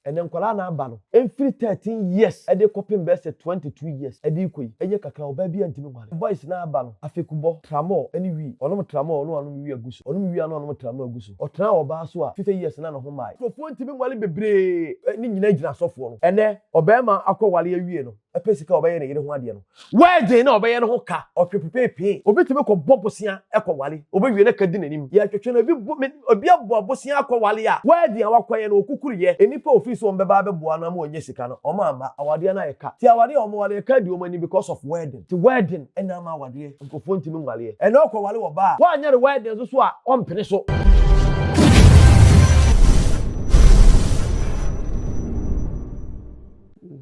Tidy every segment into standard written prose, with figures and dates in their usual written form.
Ɛnɛ nkwadaa na aba no, ɛmfiri 13 years ɛde kɔpem bɛyɛ sɛ 22 years ɛde rekɔ yi, ɛnyɛ kakra, ɔbaa biara ntumi nware. Boys na aba no, afekubɔ, tramol ɛne wii. Ɔnom tramol na wanom wii agu so, ɔnom wii a na ɔnom tramol agu so. Ɔtena ɔbaa so a, 50 years na ne ho mmae. Nkurɔfoɔ ntumi nware bebree, ne nyinaa gyina asɔfoɔ no. Ɛnɛ, ɔbarima akɔware awie no, pɛ sika a ɔbɛyɛ ne yere ho adeɛ no, wedding na ɔbɛyɛ no ho ka, ɔtwe pepeepee. Obi tumi kɔbɔ bosea kɔware, ɔbɛwie na ka di n'anim. Yɛtwetwe no, ebi bo, me, obi abɔ bosea akɔware a, wedding a wakɔyɛ no, ɔkukuruyɛ. Nnipa a ɔfiri sɛ wɔbɛba abɛboa no ama wanya sika no, wɔn amma. Awadeɛ no ayɛ ka. Nti awadeɛ a wɔware, ɛka adi wɔn anim because of wedding. Nti wedding na ama awadeɛ, nkurɔfoɔ ntumi nwareɛ. Ɛnɛ ɔkɔware ɔbaa a, woanyɛ no wedding nso so a, ɔmpene so.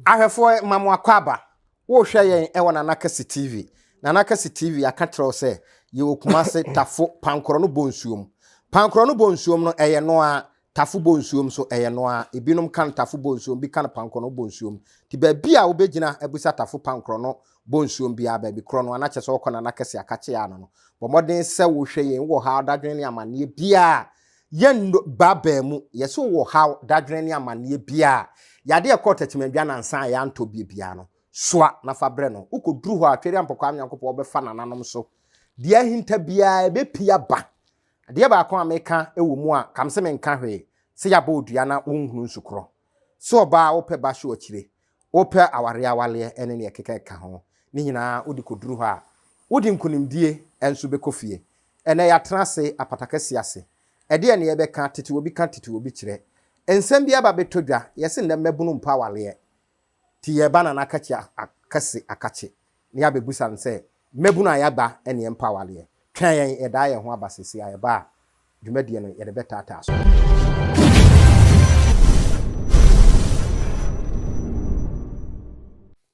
Ahwɛfoɔ ma mo akwaaba. Wohwɛ yɛn ɛwɔ Nana Kɛse TV. Nana Kɛse TV aka kyerɛ wo sɛ yɛwɔ Kumase Tafo Pankorɔ no bɔ nsuom. Pankorɔ no bɔ nsuom no ɛyɛ no ara, Tafo bɔ nsuom nso ɛyɛ no ara. Ebinom ka no Tafo bɔ nsuom, bi ka no Pankorɔ no bɔ nsuom. Nti baabi a wobɛgyina abusa Tafo Pankorɔ no bɔ nsuom biara baabi korɔ no ara na kyerɛ sɛ wokɔ Nana Kɛse akakye ano no. Bɔ mmɔden sɛ wohwɛ yɛn, wowɔ haw, dadwene ne amanneɛ biara Yɛn ba baa mu, yɛse wowɔ haw, dadwene ne amanneɛ biaa, yadeɛ ɛkɔɔ tɛkyemɛdwa nansa a yɛantɔ bie biaa no, soa na fa brɛ no. Wokɔduru hɔ a, Twereampɔ Kwame Nyankopɔn bɛfa nananom so. Deɛ ahinta biaa ɛbɛpie aba. Adeɛ baako a meka wɔ mu a, kam se menka hwee, se yɛabɔ wo dua na wonhunu nsukorɔ. Se ɔbaa wopɛ ba hye akyire, wopɛ awareɛ awaleɛ ne neɛ ɛkeka ɛka ho, ne nyinaa wode kɔduru hɔ a, wode nkunimdie nso bɛkɔ fie. Ɛnnɛ yɛatena ase apata kɛseɛ ase. Ɛdeɛn na yɛbɛka, tete obi ka, tete obi kyerɛ. Nsɛm bi aba bɛtɔ dwa, yɛse nnɛ mmabunu mpɛ awaleɛ. Nti yɛreba Nana Akakye Akɛse Akakye na yɛabɛbusa no sɛ, mmabunu a yɛaba ne yɛmpɛ awaleɛ? Twɛn yɛn, yɛdaa yɛn ho aba seesei a yɛba a, dwumadie no yɛde bɛtaataa so.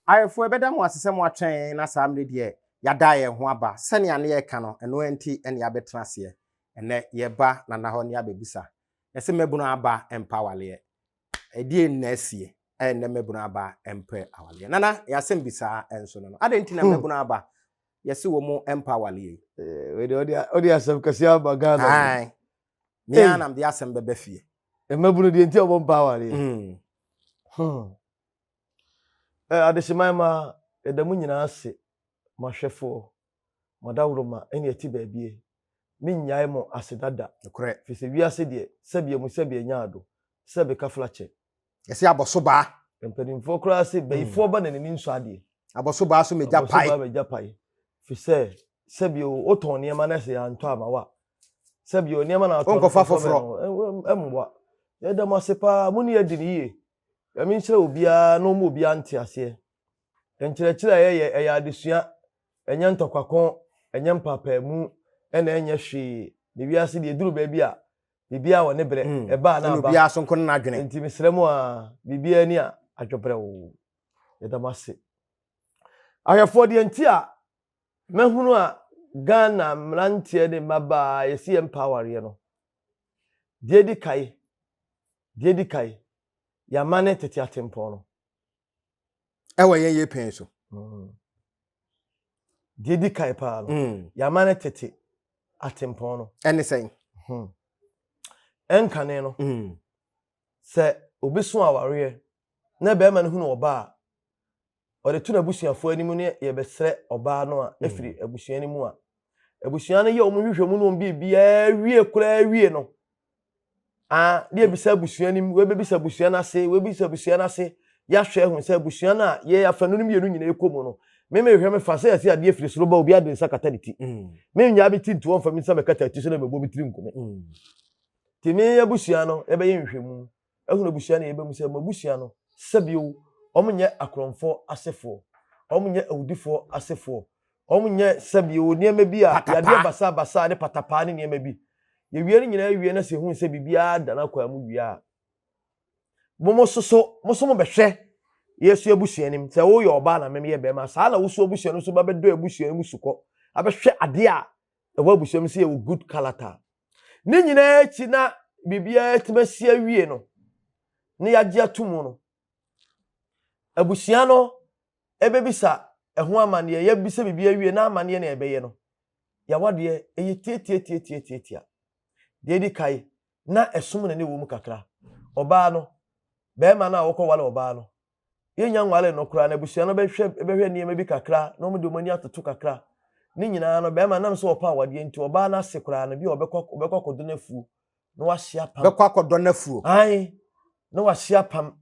Ayefoɔ, yɛbɛda mo ase sɛ moatwɛn yɛn na saa mmerɛ deɛ Yɛada yɛn ho aba. Sɛnea na yɛreka no, ɛno ara nti na yɛabɛtena aseɛ. Ɛnnɛ, yɛreba Nana hɔ na yɛabɛbisa. Yɛse mmabunu aba mpɛ awaleɛ. Ɛdeɛn na asie a ɛnnɛ mmabunu aba mpɛ awaleɛ? Nana, yɛn asɛmbisaa nso no no. Adɛn nti na mmabunu aba yɛse wɔn mpɛ awaleɛ yi? Wei deɛ wode asɛm kɛseɛ aba Ghana. Ae. Me ara na mede asɛm bɛba fie. Mmabunu deɛ nti a wɔmpɛ awareɛ. Hmm. Adehyeman mma, yɛda mo nyinaa ase, mo ahwɛfoɔ, mo adaworoma ne ɛte baabie. Mennyae mo aseda da. Nokorɛ. Firi sɛ wiase deɛ, sɛbi amu sɛbi anya ado, sɛbi kaflakyɛ. Yɛse abɔsobaa. Mpanimfoɔ koraa se, bayifoɔ ba na n'ani nsɔ adeɛ. Abɔsobaa so megya pae. Abɔsobaa megya pae. Firi sɛ, sɛbi o, wotɔn nneɛma na sɛ yɛantɔ ama wo a, sɛbi o, nneɛma na atɔ no, Wonkɔfa foforɔ. Ɛmmoa. Yɛda mo ase paa, mo ne yɛ adi no yie. Nyame nhyira obiara na ɔma obiara nteaseɛ. Nkyerɛkyerɛ a yɛyɛ, ɛyɛ adesua, ɛnyɛ ntɔkwako, ɛnyɛ mpaapaamu, ɛna ɛnyɛ hwee. Na wiase deɛ ɛduru baabi a, biribiara wɔ ne berɛ, mm. ɛba a na aba. Obiara so nko ne n'adwene. Nti mesrɛ mo a, biribiara ni a adwobrɛw. Yɛda mo ase. Ahwɛfoɔ deɛ nti a mahunu a Ghana mmeranteɛ ne mmabaa yɛsi yɛn mpa awareɛ no, deɛ di kae, deɛ di kae, Yɛamane tete atempɔn no. Ɛwɔ yɛn yɛ pɛn so. Deɛ di kan paa no. Yɛamane tete atempɔn no. Ɛne sɛn? Ɛnkane no. Sɛ obi so awareɛ na bɛrima no hunu ɔbaa a, ɔde to n'abusuafoɔ anim ne yɛbɛsrɛ ɔbaa no a ɛfiri abusua no mu a, abusua no yɛ wɔn nhwehwɛmu ne wɔn biribiara wie koraa wie no, ah, ne yɛbisa abusua no mu, wɔbɛbisa abusua no ase, wɔbɛbisa abusua no ase, yɛahwɛ ahu sɛ abusua no a yɛ afanu no mmienu nyinaa kɔ mu no, me mehwɛ me fa sɛ yɛsɛ adeɛ firi soro ba obi ade nsa kata ne ti. Me nyaa me ti ntoɔ mfa me nsa mɛkata ti so na mɛbɔ me tiri nkume. Nti me abusua no yɛbɛyɛ nhwehwɛmu ahunu abusua no yɛbɛmu sɛ mo abusua no sɛbio wɔn nyɛ akorɔmfoɔ asefoɔ, wɔn nyɛ awudifoɔ asefoɔ, wɔn nyɛ sɛbio nneɛma bi a yadeɛ basaa basaa ne patapaa ne nneɛma bi. Yɛwie no nyinaa wie na sɛ ehunu sɛ biribiara da n'akwan mu wie a, mo mo soso mo so mo bɛhwɛ yɛsu abusua nim sɛ woyɛ ɔbaa na mem yɛ bɛrima saa na wosu abusua no so ba bɛdɔ abusua no mu sukɔ abɛhwɛ adeɛ a ɛwɔ abusua mu sɛ yɛwɔ good character. Ne nyinaa akyi na biribiara atumi asi awie no, na yɛagye ato mu no, abusua no ɛbɛbisa ɛho amanneɛ, yɛbisa biribi awie na amanneɛ na ɛbɛyɛ no, yɛawadeɛ ɛyɛ tiatiatiatiatiatia. Deɛ ɛdi kae, na ɛsom na ne wɔ mu kakra. Ɔbaa no, Bɛrima no a wɔkɔwale ɔbaa no, yɛnnya nwaree no koraa no, abusua no bɛhwɛ bɛhwɛ nneɛma bi kakra na wɔde wɔn ani atoto kakra. Ne nyinaa no, bɛrima nam sɛ ɔpɛ awadeɛ nti, ɔbaa no ase koraa no, bi a ɔbɛkɔ ɔbɛkɔ akɔdɔ no afuo na wahye apam. Bɛkɔ akɔdɔ no afuo. Ae, na wahye apam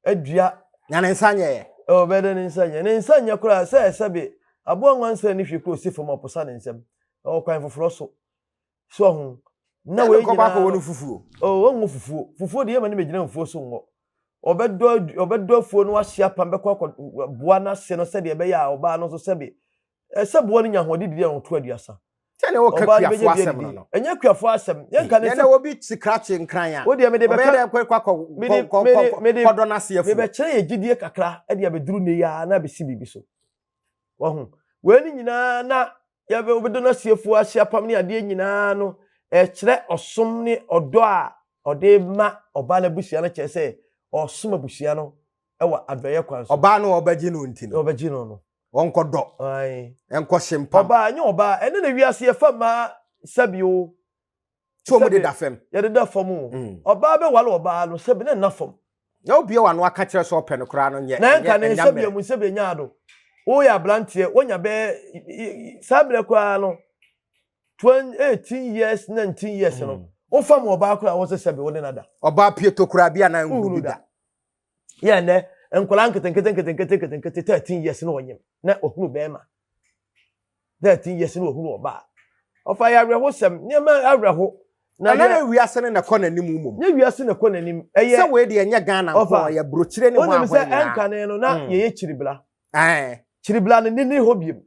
adua. Na ne nsa nyɛɛ. Ɔbɛyɛ dɛ ne nsa nyɛ. Ne nsa nyɛ koraa sɛ sɛbe aboa nwansena ne hwie kura osi fam a ɔposa ne nsam. Ɛwɔ kwan foforɔ so. So ahu. Na wei nyinaa no, no fufuo. Oh, ɔnwɔ fufuo. Fufuo deɛ yɛma ne bɛgyina fufuo so nwɔ. Ɔbɛdɔ ɔbɛdɔ afuo no ahye apam bɛkɔ akɔ boa n'ase no sɛdeɛ ɛbɛyɛ a ɔbaa no nso sɛbe ɛsɛ boa no nya ahoɔden didi a ɔto aduasa. Sɛdeɛ wɔka kuafoɔ asɛm no no. Ɛnyɛ kuafoɔ asɛm. Yɛnka ne sɛ. Yɛn obi te krakye nkran a. Wo deɛ mede bɛka. Ɔbɛyɛ dɛ kɔ akɔ kɔdɔ n'ase afuo. Mebɛkyerɛ yɛ gyidie kakra de abɛduru nnɛ yi ara na abɛsi biribi so. Wahu. Wei ne nyinaa na yɛbɛ wobɛdɔ no asiefoɔ ahye apam ne adeɛ nyinaa no ɛkyerɛ ɔsom ne ɔdɔ a ɔde ma ɔbaa no abusua no kyerɛ sɛ ɔsom abusua no wɔ adɔeɛ kwan so. Ɔbaa no a ɔbɛgye no nti no. Ɔbɛgye no no. Ɔnkɔdɔ. Ɛnkɔhye mpam. Ɔbaa nyɛ ɔbaa ɛne na wiase yɛfa mmaa sɛbi o. Sɛ wɔn deda fam. Yɛdeda fam o. Ɔbaa bɛwale ɔbaa no sɛbi na nna fam. Na obi a wano aka kyerɛ sɛ ɔpɛ no koraa no nyɛ. Na ɛnka ne sɛbi emu sɛbi enya ado. Woyɛ aberanteɛ wonya bɛɛ saa berɛ koraa no 20 18 years 19 years no wofam ɔbaa koraa wɔ sɛ sɛbi wo ne no da. Ɔbaa pieto koraa bi a na nhunu bi da. Yɛ nnɛ nkwadaa nketenkete nketenkete nketenkete 13 years na ɔnyem na ɔhunu bɛrima 13 years na ɔhunu ɔbaa. Ɔfa yɛ awerɛhosɛm nneɛma awerɛho. Na ɛnɛ na wiase no na ɛkɔ n'anim mmom. Nyɛ wiase na ɛkɔ n'anim. Ɛyɛ sɛ wei deɛ ɛnyɛ Ghana nko ɛyɛ burokyire ne ho ahoa nyinaa. Wonim sɛ ɛnkane no na yɛyɛ kyiribla. Kyiribla no ne ne hɔ biem.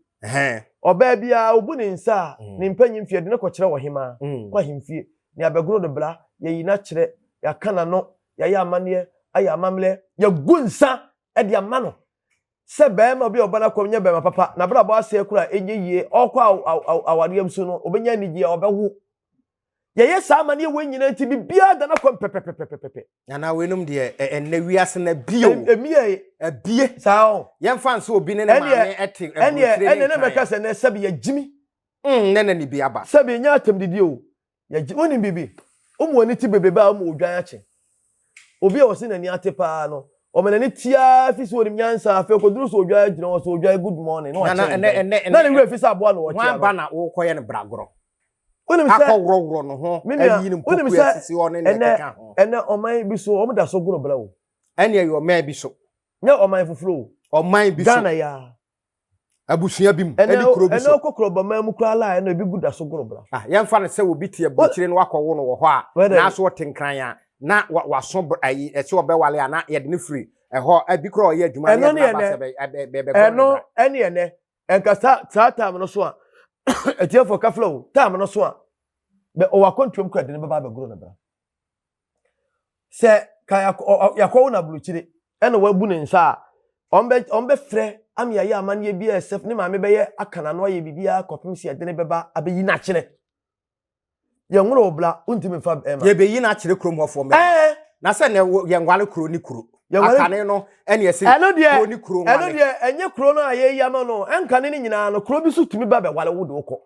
Ɔbaa biara obu ne nsa a ne mpanyin mfie de no kɔkyerɛ ɔhemaa kɔ ahemfie ne abɛgoro no bra yɛyi no akyerɛ yɛaka n'ano yɛayɛ amanneɛ ayɛ amammerɛ yɛgu nsa de ama no sɛ barima bi a ɔba n'akɔm nyɛ barima papa n'abrabɔ asɛe koraa ɛnyɛ yie ɔkɔ awareɛ so no ɔbɛnya anigyeɛ ɔbɛwo yɛyɛ saa amanneɛ wɔ nyinaa nti biribiara da n'akɔm pɛpɛpɛpɛpɛ. Nana weinom deɛ ɛnɛ wiase na bio emie abie saa o yɛmfa nso obi ne ne maame ɛte ɛneɛ ɛneɛ ne mɛka sɛ nɛ sɛbi yɛgyimi ne na ne bi aba sɛbi nyɛ atɛm didi o Yɛgye, wonim biribi? Womu w'ani te bebrebe a woma odwan akye. Obi a ɔse n'ani ate paa no, ɔma n'ani te ara fi sɛ onim nyansa, afei okoduru sɛ odwan agyina hɔ sɛ odwan good morning na wakyɛ odwan. Na ne werɛ fi sɛ aboa na ɔkyea no. Hwan ba na wokɔyɛ no bragorɔ? Wonim sɛ, Akɔworɔworɔ no ho, me nua, ayi no wonim mpokua sɛ asisi hɔ ne nea ɛnɛ, ɛkeka ho. ɛnɛ ɔman bi so, wɔn da so goro bra o. Ɛne ɛyɛ ɔman bi so. Nyɛ ɔman foforɔ o. Ɔman bi so. Ghana yi ara. Abusua bi mu, ɛne kuro bi so. Ɛnɛ wokɔ kurɔbɔman mu koraa la ɛna ebi gu da so goro bra. Ah, yɛmfa no sɛ obi te aburokyire na wakɔwo no wɔ hɔ a, nanso ɔte nkran a, na waso ayi ɛsɛ ɔbɛwale a na yɛde no firi ɛhɔ ebi koraa ɔyɛ adwuma na yɛde no aba sɛ bɛbɛgoro no bra. Ɛno ɛne ɛnɛ ɛnka saa saa time no so a atiefo kafla o time no so a bɛ ɔwɔ akɔntuam koraa de no bɛba abɛgoro no bra. Sɛ ka yakɔwo no aburokyire ɛna wabu ne nsa a, ɔmbɛ ɔmbɛfrɛ ama yɛayɛ amanneɛ bi a ɛsɛ ne maame bɛyɛ aka n'ano ayɛ biribiara kɔpem sɛ yɛde ne bɛba abɛyi no akyerɛ. Yɛnworɔ wo bra, wontumi mfa bɛrima. Yɛbɛyi no akyerɛ kurom hɔfoɔ mmarima. Ɛɛ. Na sɛ nɛ yɛnware kuro ne kuro. Yɛnware. Akane no ɛne ɛsɛ Ɛno deɛ, kuro ne kuro nware. ɛno deɛ ɛnyɛ kuro no a yɛyi ama no, ɛnkane no nyinaa no, kuro bi so tumi ba bɛware wo de wokɔ.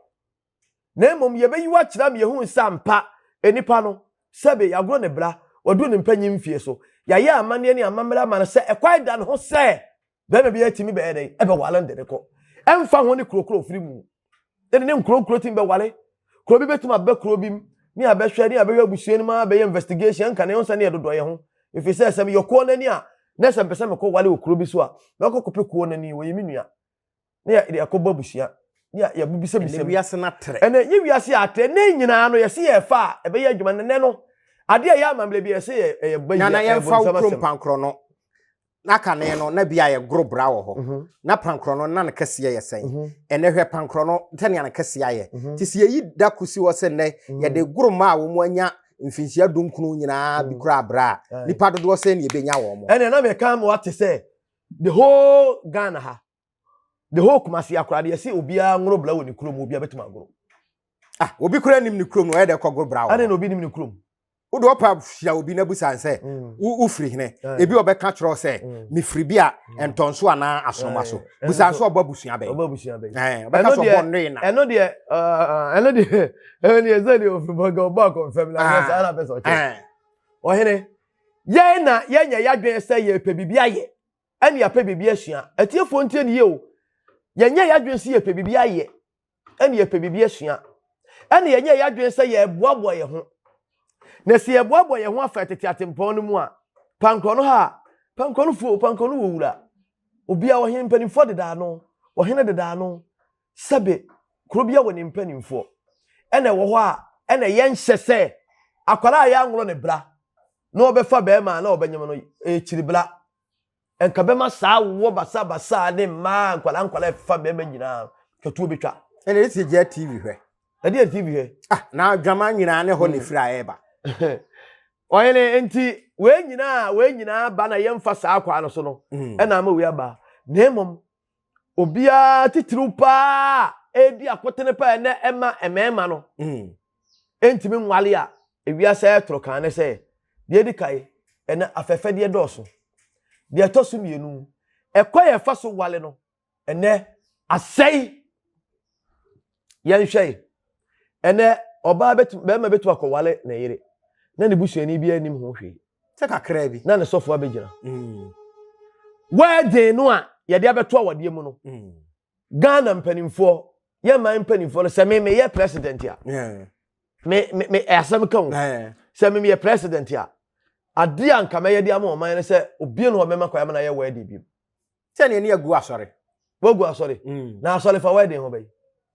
Na mmom yɛbɛyi wo akyerɛ ama yɛahu sɛ ampa nnipa no, sɛbe, yɛagoro ne bra, wadu ne mpanyin mfie so. Yɛayɛ amanneɛ ne amammerɛ ama no sɛ ɛkwan da ne ho sɛ barima biara tumi bɛyɛ dɛn? Ɛbɛware no de ne kɔ. Ɛmfa ho ne kuro koro ofiri mu. Ɛne ne nkuro nkuro tumi bɛware. Kuro bi bɛtumi aba kuro bi mu ne abɛhwɛ ne abɛhwɛ abusua no mu abɛyɛ investigation nka ne ho sɛ ne yɛdodɔ yɛn ho. Ɛfiri sɛ sɛ meyɛ kuo no ani a, na sɛ mpɛ sɛ mekɔ ware wɔ kuro bi so a, mɛkɔ kɔpɛ kuo no ani, wɔyɛ me nua. ne yɛ de akɔbɔ abusua ne yɛ yɛbisabisa mu. wiase no atrɛ. Ɛnɛ nye wiase atrɛ ne nyinaa no yɛse yɛ fa a ɛbɛyɛ adwuma ne nɛ no adeɛ a ɛyɛ amammerɛ bi yɛse yɛ ɛyɛ ba yi Nana yɛmfa wo kurom pankorɔ no na kane no na bi a yɛgoro bra wɔ hɔ mhm. na pankorɔ no na ne kɛseɛ yɛ sɛn mhm. ɛnɛ hwɛ pankorɔ no sɛnea ne kɛseɛ ayɛ mhm. nti sɛ yɛyi da kosi hɔ sɛ nnɛ yɛde goro ma a wɔn anya mfinhyia dunkunu nyinaa bi kora abra a nipa dodoɔ sɛn ne yɛbɛnya wɔn mo. Ɛnna na mɛka ma wate sɛ the whole Ghana ha the whole Kumasi akora deɛ sɛ obiara nworo bra wɔ ne kurom obiara bɛtumi agoro. Ah, obi kura nim ne kurom no ɔyɛ dɛ kɔgoro bra wɔ. Ɛne na obi nim ne kurom. Wode ɔpa hyia obi na busa sɛ mm. wofiri hene. Ebi ɔbɛka kyerɛ sɛ mm. mefiri bi a mm. ntɔnso anaa asonoma so. Busa nso ɔbɔ abusua bɛn. Ɔbɔ abusua bɛn. Ɔbɛka sɛ ɔbɔ nnoe na. Ɛno deɛ ɛno deɛ ɛno deɛ sɛ deɛ ofiri bɔ ɔbɔ akɔnfɛm na saa na pɛ sɛ ɔkyerɛ. Ɔhene. Yɛn na yɛnyɛ yɛadwene sɛ yɛrepɛ biribi ayɛ ɛne yɛapɛ biribi asua. Atiefoɔ ntie ne yie o. Yɛnyɛ yɛadwene sɛ yɛpɛ biribi ayɛ ɛne yɛpɛ biribi asua. Ɛne yɛnyɛ yɛadwene sɛ yɛreboaboa yɛn ho. Na sɛ yɛboaboa yɛn ho afa tete atempɔn no mu a, pankorɔ no ha a, pankorɔ no fuo, pankorɔ no wɔ wura. Obiara ɔhene mpanimfoɔ deda ano, ɔhene deda ano. Sɛbe kuro biara wɔ ne mpanimfoɔ. Ɛna ɛwɔ hɔ a, ɛna yɛnhyɛ sɛ akwadaa a yɛanworɔ ne bra na ɔbɛfa bɛrima a na ɔbɛnyem no ɛkyiri bra. Nka bɛma saa wowɔ basabasa ne mmaa nkwadaa nkwadaa ɛfa bɛrima nyinaa katuo bɛtwa. Ɛna ɛsɛ gya TV hwɛ. Ɛde yɛ TV hwɛ. Ah, na adwama nyinaa ne hɔ na efiri a ɛreba. Ɔhene nti wei nyinaa wei nyinaa ba na yɛmfa saa kwaa no so no ɛna ama wei aba. Na mmom obiara titiriw paa ɛredi akotene paa ɛnɛ ɛma mmarima no ɛntumi nwale a ewiase ayɛ toro kan ne sɛ deɛ edi kan ɛnɛ afɛfɛdeɛ dɔɔso. Deɛ ɛtɔ so mmienu ɛkɔ yɛ fa so wale no ɛnɛ asɛe. Yɛnhwɛ yi ɛnɛ ɔbaa bɛtu bɛrima bɛtu akɔwale ne yere na ne busuani bi anim ho hwee. Sɛ kakraa bi. Na ne sɔfo abɛgyina. Wedding no a yɛde abɛto awadeɛ mu no. Ghana mpanimfoɔ yɛ man mpanimfoɔ no sɛ me meyɛ president a. Me me me asɛm ka o. Sɛ me meyɛ president a adeɛ a nka mɛyɛ de ama ɔman no sɛ obie no hɔ mɛma kwan ama no ayɛ wedding bi. Sɛ nea ne agu asɔre. Wagu asɔre. Na asɔre fa wedding ho bɛyi.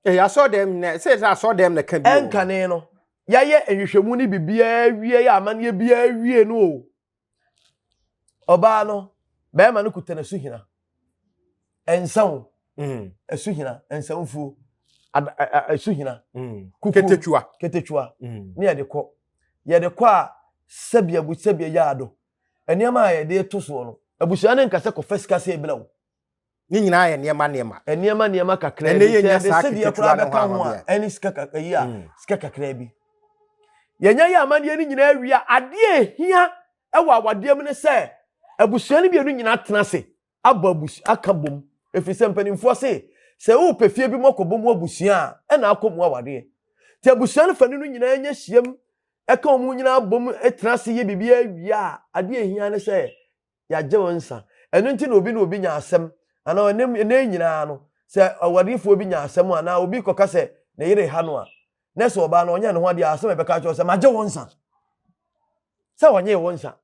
Ee asɔre dɛm na sɛ sɛ asɔre dɛm na ka bi. Ɛnkane no yɛayɛ nhwehwɛmu ne biribiara wie yɛ amanneɛ biara wie no o. Ɔbaa no bɛrima no kuta n'asuhina. Ɛnsa o. Asuhina nsamfuo asuhina. Kuku ketetua. Ketetua. Ne yɛde kɔ. Yɛde kɔ a sɛbea bu sɛbea yɛ ado. Nneɛma a yɛde to soɔ no, abusua no nka sɛ kɔfa sika sɛ ebla wo. Ne nyinaa yɛ nneɛma nneɛma. Nneɛma nneɛma kakraa bi. Sɛ yɛde sedeɛ koraa bɛka ho a, ɛne sika kakra yi a, mm. sika kakraa bi. Yɛnya yɛ amadeɛ no nyinaa wie a, adeɛ a ehia wɔ awadeɛ mu ne sɛ abusua no mmienu nyinaa tena ase abɔ abusua aka bom. Ɛfiri sɛ mpanimfoɔ se sɛ wopɛ fie bi mu akɔbɔ mu abusua a, ɛna akɔ mu awadeɛ. Nti abusua no fanu no nyinaa nya hyiam ɛka wɔn nyinaa bom tena ase yɛ biribiara wie a, adeɛ a ehia ne sɛ yɛagye wɔn nsa. Ɛno nti na obi ne obi nya asɛm anaa ɛnɛ ɛnɛ nyinaa no sɛ awarefoɔ bi nya asɛm anaa obi kɔka sɛ ne yere ha no a na sɛ ɔbaa no ɔnyɛ ne ho adeɛ a asɛm a ɛbɛka akyerɛ sɛ magye wɔn nsa sɛ ɔnyee wɔn nsa.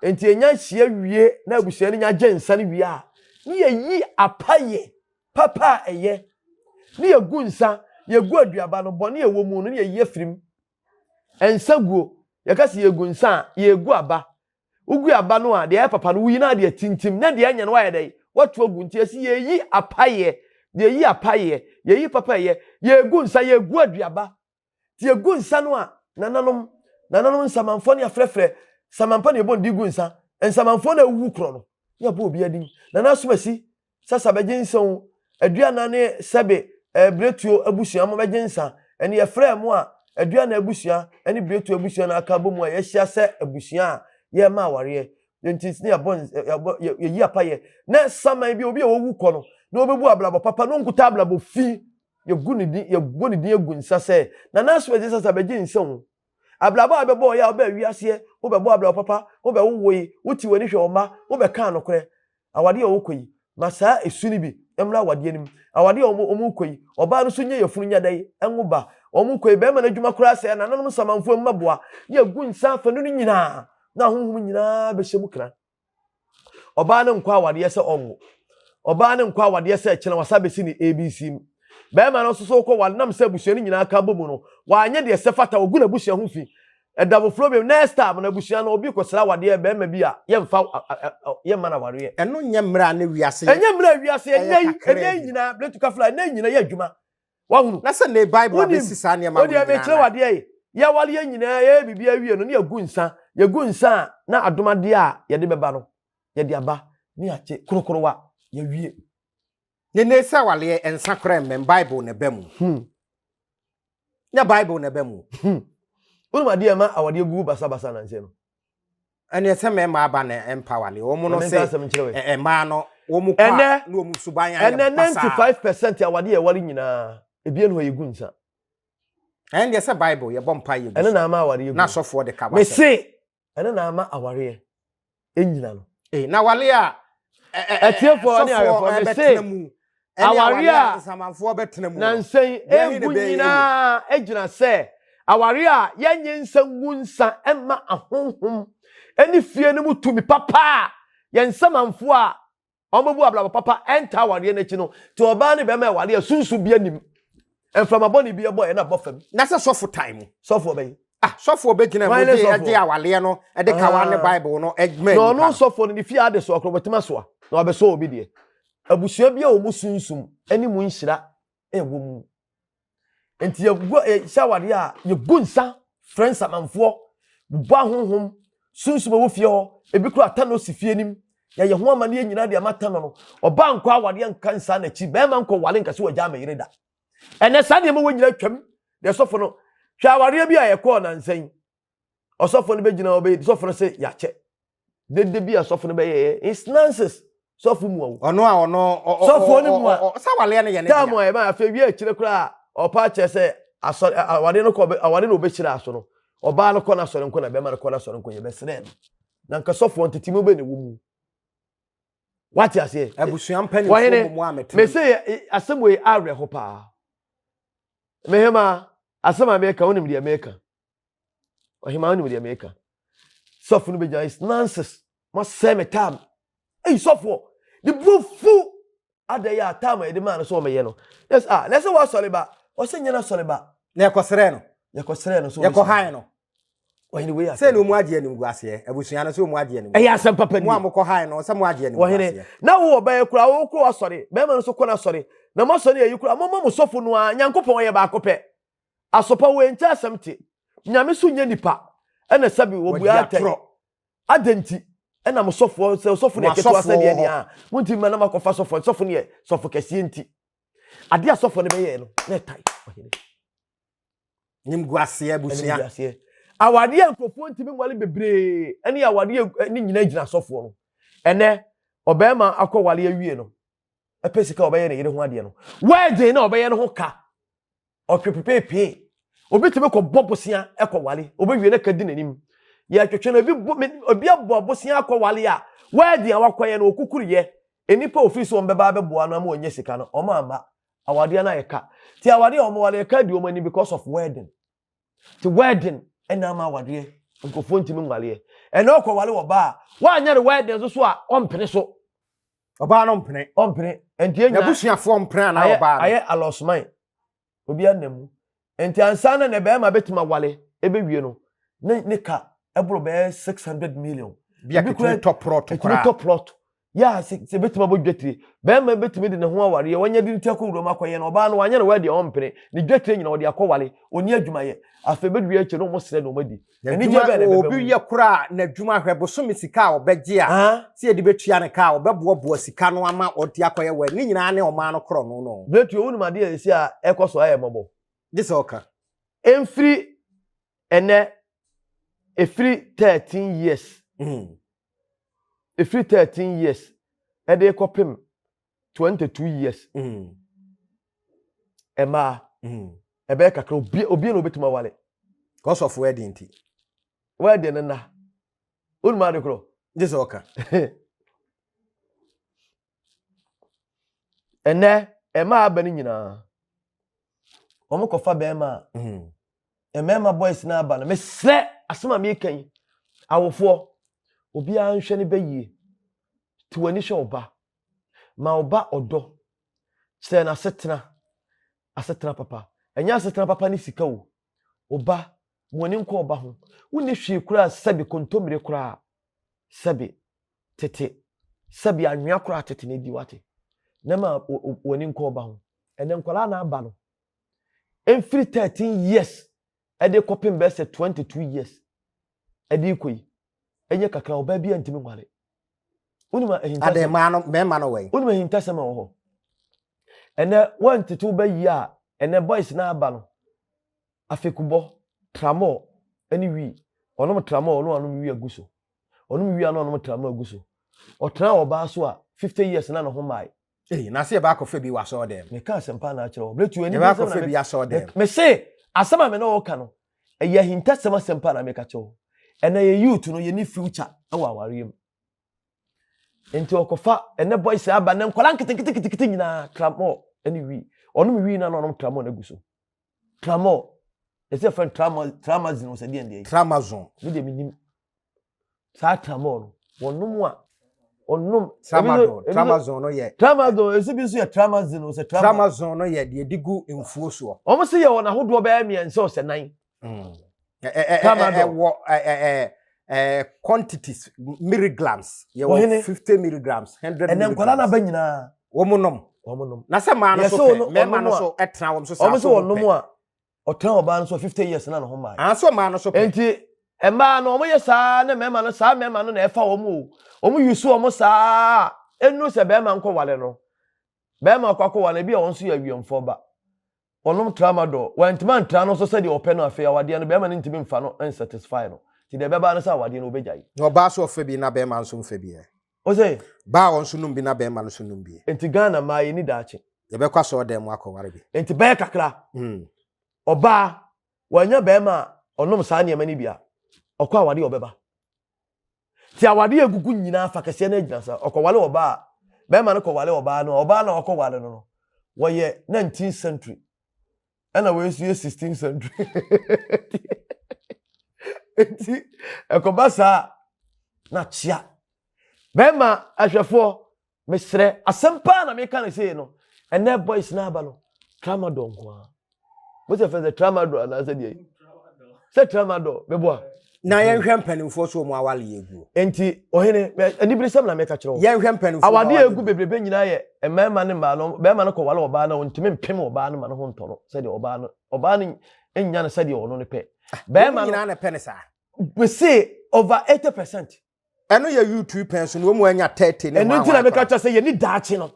Nti enya hyia wie na abusua no nya gye nsa no wie a ne yɛyi apayɛ papa a ɛyɛ ne yɛgu nsa yɛgu aduaba no bɔne a ɛwɔ mu no ne yɛyi afiri mu. Nsa guo yɛka sɛ yɛgu nsa a yɛgu aba Wogu aba no a, deɛ ɛyɛ papa no, woyi na adeɛ tintim, na deɛ ɛnyɛ no woayɛ dɛn? Woatu agu. Nti yɛsi yɛyi apaeɛ, yɛyi apaeɛ, yɛyi papa ɛyɛ, yɛgu nsa, yɛgu aduaba. Nti yɛgu nsa no a, nananom, nananom nsamanfoɔ ne afrɛfrɛ, samampa na yɛbɔ ne din gu nsa, nsamanfoɔ na awuwu korɔ no, ne yɛabɔ obi adin. Nana Asomasi, Sasa bɛgye nsa o, Aduana ne sɛbe eh, Biretuo abusua mo bɛgye nsa. Ɛne yɛfrɛɛ mo a Aduana abusua ne Biretuo abusua na aka abɔ mu a yɛahyia sɛ abusua a yɛrema awareɛ. Nti ne yɛbɔ yɛbɔ yɛyi apayɛ. Na saman bi obi a wawu kɔ no na ɔbɛbu abrabɔ papa na ɔnkuta abrabɔ fi. Yɛgu ne din yɛbɔ ne din agu nsa sɛ Nana Asomasi Sasa bɛgye nsa o. Abrabɔ a wobɛbɔɔ yɛ a wobaa wiaseɛ, wobɛbɔɔ abrabɔ papa, wobɛwowoe, wote w'ani hwɛ wo mma, wobɛkaa nokorɛ. Awadeɛ a wɔkɔ yi, ma saa esu no bi mmra awadeɛ no mu. Awadeɛ a wɔkɔ yi, ɔbaa no nso nyɛ yafunu nyɛ dɛn nwo ba. Wɔkɔ yi, barima no adwuma koraa sɛe, nananom nsamanfoɔ mmɛboa, ne agu nsa afanu no nyinaa, na ahonhom nyinaa bɛhyɛ mu kra. Ɔbaa no nkɔ awadeɛ sɛ ɔnwo. Ɔbaa no nkɔ awadeɛ sɛ kyena wasa bɛsi ne ABC mu. Barima no nso so kɔ ware nam sɛ abusua no nyinaa ka bɔ mu no, wanyɛ deɛ ɛsɛ fata, ɔgu n'abusua ho fi. Ɛda foforɔ bio, next time no abusua no obi kɔsra awadeɛ barima bi a yɛmfa yɛmma no awareɛ. Ɛno nyɛ mmerɛ a ne wiase Ɛnyɛ mmerɛ a wiase ɛnɛ yi ɛnɛ yi nyinaa Bletu Kafla ɛnɛ yi nyinaa yɛ adwuma. Wahunu? Na sɛ ne Bible abɛsi saa nneɛma wei nyinaa. Wodeɛ mekyerɛ wadeɛ yi yɛaware yɛn nyinaa yɛyɛ biribi awie no ne yɛgu nsa yɛgu nsa a na adomadeɛ a yɛde bɛba no yɛde aba ne yɛakye korokorowa yɛwie. Ne ne sɛ awaleɛ nsa koraa mmɛn Bible na ɛba mu. Nyɛ Bible na ɛba mu. Wonim adeɛ ɛma awadeɛ gugu basabasa nanse no? Ɛneɛ sɛ mmarima aba na ɛmpa awadeɛ. Wɔn no sɛ mmaa no wɔn kɔ a na wɔn suban ayɛ basaa. Ɛnɛ 95% awadeɛ ɛware nyinaa ebien hɔ yɛgu nsa. Ɛn deɛ sɛ Bible yɛbɔ mpa yɛ gu so. Ɛno na ama awadeɛ gu. Na asɔfoɔ de ka wasɛm. Mese. Ɛno na ama awareɛ ɛnyina no. Eh, na awale a atiefoɔ ne ahwɛfoɔ mese aware a nsamanfoɔ bɛtena mu nansa yi egu nyinaa gyina sɛ aware a yɛnyɛ nsa ngu nsa mma ahonhom ne fie no mu tumi papa a yɛn nsamanfoɔ a wɔbɛbu abrabɔ papa ɛnta awareɛ no akyi no te ɔbaa ne bɛrima ɛware a sunsun bi anim mframa bɔne bi ɛbɔ ɛna bɔ fam. Na sɛ sɔfo tan mu. Sɔfo ɔbɛyi. Ah, sɔfo ɔbɛgyina mu de ɛde awaleɛ no ɛde kawa ne ah. Bible no ɛma nipa. Na ɔno sɔfo no ne fie ade so ɔkorɔ bɛtuma soa na ɔbɛsɔ obi deɛ. Abusua bi a wɔn sunsum ɛne mu nhyira ɛwɔ mu. Nti yɛgu yɛhyɛ awadeɛ a yɛgu nsa frɛ nsamanfoɔ bobɔ ahonhom sunsum ɛwɔ fie hɔ ebi kura atano si fie nim yɛyɛ ho amaneɛ nyinaa de ama tano no ɔbaa nkɔ awadeɛ nka nsa n'akyi bɛrima nkɔ wale nka sɛ wɔgya ama yere da ɛnɛ saa nneɛma wɔ nyinaa twam deɛ sɔfo no hwɛ awareɛ bi a yɛkɔɔ nansa yi ɔsɔfo no bɛgyina hɔ bɛyɛ sɔfo no sɛ yɛakyɛ dede bi a sɔfo no bɛyɛyɛ it's nonsense sɔfo mu awo ɔno a ɔno sɔfo no mu a sɛ awareɛ no yɛ ne dea a ɛma afei wie akyire koraa ɔpa akyerɛ sɛ asɔre awareɛ no kɔ awareɛ no ɔbɛhyira aso no ɔbaa no kɔ n'asɔre nko na bɛrima no kɔ n'asɔre nko yɛbɛsrɛ no na nka sɔfoɔ ntete mu bɛ na ɛwɔ mu wate aseɛ abusua mpanimfoɔ mu a mete mese asɛm wei awerɛho paa mehema asɛm a meka wonim deɛ meka ɔhema wonim deɛ meka sɔfo no bɛgyina is nonsense masɛe me tam ei sɔfoɔ ne bu fu adɛ yɛ a tam a yɛde maa no sɛ ɔmɛyɛ no yes ah na ɛsɛ wɔasɔre ba ɔsɛ nyɛ no asɔre ba na yɛkɔsrɛ no yɛkɔsrɛ no so yɛkɔhae no ɔhene wei asɛm sɛ na ɔmu agye anim gu aseɛ abusua no sɛ ɔmu agye anim ɛyɛ asɛm papa ni mo a mokɔhae no sɛ mo agye anim gu aseɛ na wo ɔbɛyɛ kora wo kɔ asɔre bɛrima no so kɔ no asɔre na mo asɔre ayi kora momma mo sɔfo no a nyankopɔn ɔyɛ baako pɛ Asopa wei nkyɛ asɛm te. Nyame so nyɛ nipa. Ɛna sɛbi wɔbua atɛn. Adɛn nti ɛna mo sɔfoɔ sɛ sɔfo ne ketewa sɛ deɛ deɛ a montumi ma na makɔfa sɔfoɔ sɔfo ne yɛ sɔfo kɛseɛ nti adeɛ a sɔfo no bɛyɛɛ no na ɛtae ɔhene. Nimguaseɛ abusua. Nimguaseɛ. Awadeɛ a nkurɔfoɔ ntumi nwale bebree ɛne awadeɛ ne nyinaa gyina sɔfoɔ no. Ɛnɛ ɔbarima akɔ wale awie no ɛpɛ sika a ɔbɛyɛ ne yere ho adeɛ no wedding na ɔbɛyɛ no ho ka ɔtwe pepeepee obi tumi kɔ bɔ bosea kɔ wale obewie na ka di n'anim yɛtwetwe no obi bɔ obi abɔ bosea akɔ wale a wedding a wakɔyɛ no okukuru yɛ nnipa ofiri so wɔn bɛba abɛboa no ama wɔnyɛ sika no wɔn amma awadeɛ no ayɛ ka ti awadeɛ a wɔn wale ɛka di wɔn anim because of wedding ti wedding ɛna ama awadeɛ nkurɔfoɔ ntumi nwaleɛ ɛna ɔkɔ wale wɔ baa wanyɛ no wedding nso so a ɔmpene so ɔbaa no mpene ɔmpene nti enya n'abusuafoɔ mpene anaa ɔbaa no ayɛ alɔsman obi anam mu nti ansa na ne bɛrima bɛtumi awale ɛbɛwie no ne ne ka ɛboro bɛyɛ 600 million bi a ketumi tɔ prɔt koraa tɔ prɔt yɛ a sɛ bɛtumi abɔ dwatire bɛrima bɛtumi de ne ho awareɛ wanya de ne ti akɔ wuram akɔyɛ no ɔbaa no wanyɛ no wɛdeɛ ɔmpene ne dwatire nyina ɔde akɔwale ɔni adwumayɛ afei bɛdua akyire no ɔmo srɛ na ɔmo adi Anigye bɛn na ɛbɛba mu? Obi yɛ koraa n'adwuma hwɛ bosome sika a ɔbɛgye a sɛ yɛde bɛtua ne ka a ɔbɛboaboa sika no ama ɔde akɔyɛ wɔ ne nyinaa ne ɔman no korɔ no no. Berɛtuo, wonim adeɛ a ɛsi a ɛkɔ so ayɛ mmɔbɔ? Gye sɛ ɔka. Ɛmfiri ɛnɛ, ɛfiri 13 years, ɛfiri 13 years ɛde kɔpem 22 years, mmaa, ɛbɛyɛ kakra obi obi na obetumi awale. Because of wedding nti. Wedding no na. Wonim ade korɔ. Gye sɛ ɔka. Ɛnɛ mmaa aba no nyinaa wɔn kɔfa bɛrima a mmarima boys no aba no mesrɛ asɛm a meka yi awofoɔ obiara nhwɛ ne bɛ yie te w'ani hwɛ ɔba ma ɔba ɔdɔ kyerɛ no asetena asetena papa ɛnyɛ asetena papa ne sika o ɔba mo ani nkɔ ɔba ho wonni hwee koraa sɛbi kontommire koraa sɛbi tete sɛbi anwea koraa tete na edi wate na ma w'ani nkɔ ɔba ho ɛnɛ nkwadaa na aba no mfiri 13 years ɛde kɔpem bɛyɛ sɛ 22 years ɛde kɔ yi ɛnyɛ kakra ɔbaa bi antumi nware wonim ahintasɛm adɛn mmaa no mmarima no wɛn wonim ahintasɛm a ɛwɔ hɔ ɛnɛ wɔntete wo bɛyi a ɛnɛ boys na aba no afekubɔ tramɔl ɛne wii ɔnom tramɔl ɔno anom wii agu so ɔnom wii ano ɔnom tramɔl agu so ɔtena ɔbaa so a 50 years na ne ho mmae Ei, na se yɛbɛ akɔfa bi wɔ asɔɔ dɛm. Meka asɛmpa na akyerɛ wɔ. Berɛ tu ani Yɛbɛ akɔfa bi asɔɔ dɛm. Me se, asɛm a me ne wo ka no, ɛyɛ ahintasɛm asɛmpa na meka kyerɛ wo. Ɛnɛ yɛ youth no yɛni future wɔ awareɛ mu. Nti ɔkɔfa ɛnɛ boys aba nɛ nkwadaa nketenkete nyinaa tramol ɛne wii. Ɔnom wii na na ɔnom tramol no agu so. Tramol. Ɛsɛ fɛn tramol tramazine sɛ deɛ deɛ. Tramazone. Me deɛ menim. Saa tramol no wɔnom a ɔnom. Tramadol tramazone no yɛ. Tramadol esi bi nso yɛ tramazine sɛ tramazone. Tramazone no yɛ deɛ de gu mfuo soɔ. Wɔn si yɛ wɔn ahodoɔ bɛyɛ mmiɛnsa ɔsɛ nan. Tramadol ɛwɔ quantities milligrams yɛ wɔ 50 milligrams 100 milligrams. Ɛnɛ nkwadaa n'aba nyinaa. Wɔn nom. Wɔn nom. Na sɛ mmaa no so pɛ mmarima no so ɛtena wɔn so saa so wɔn pɛ. Wɔn sɛ wɔn nom a ɔtena ɔbaa no so 50 years na ne ho maa. Anso mmaa no so pɛ. Nti mmaa no wɔn yɛ saa ne mmarima no saa mmarima no na ɛfa wɔn o wɔn yusu wɔn saa enu sɛ bɛrima nkɔ wale no bɛrima akɔ akɔ wale bi a wɔn nso yɛ awiɛmfoɔ ba wɔnom tramadol wɔntumi antra no nso sɛdeɛ ɔpɛ no afei awadeɛ no bɛrima no ntumi nfa no nsatisfy no nti deɛ ɛbɛba no sɛ awadeɛ no wɔbɛgyae. Na ɔbaa so ɔfɛ bi na bɛrima nso mfɛ bi ɛ. Ose. Baa wɔn nso nom bi na bɛrima no nso nom bi. Nti Ghana mmaa yɛni daakye. Yɛbɛkɔ asɔɔdan mu akɔware bi. Nti bɛyɛ kakra. Ɔbaa wanya bɛrima a ɔnom saa nneɛma no bi a ɔkɔ awadeɛ ɔbɛba. Ti awadeɛ egugu nyinaa fa kɛseɛ no agyina sa ɔkɔwale ɔbaa a bɛrima no kɔwale ɔbaa no ɔbaa no a ɔkɔwale no no wɔyɛ 19th century ɛna wei nso yɛ 16th century nti ɛkɔba saa na kyea bɛrima ahwɛfoɔ mesrɛ asɛm paa na meka no sei no ɛnɛ boys no aba no tramadol nko ara mo sɛ fɛ sɛ tramadol anaasɛ deɛ sɛ tramadol meboa na yɛnhwɛ mpanimfoɔ so wɔn awale yɛ guo nti ɔhene aniberesɛm na meka kyerɛ wo yɛnhwɛ mpanimfoɔ awadeɛ egu bebrebe nyinaa yɛ mmarima ne mmaa no bɛrima no kɔwale ɔbaa no ɔntumi mpem ɔbaa no ma ne ho ntɔ no sɛdeɛ ɔbaa no ɔbaa no nya no sɛdeɛ ɔno no pɛ bɛrima no nyinaa na pɛ ne saa mese over 80%. Ɛno yɛ YouTube pɛn so na wɔn anya 30 ne Ɛno nti na meka kyerɛ sɛ yɛni daakye no.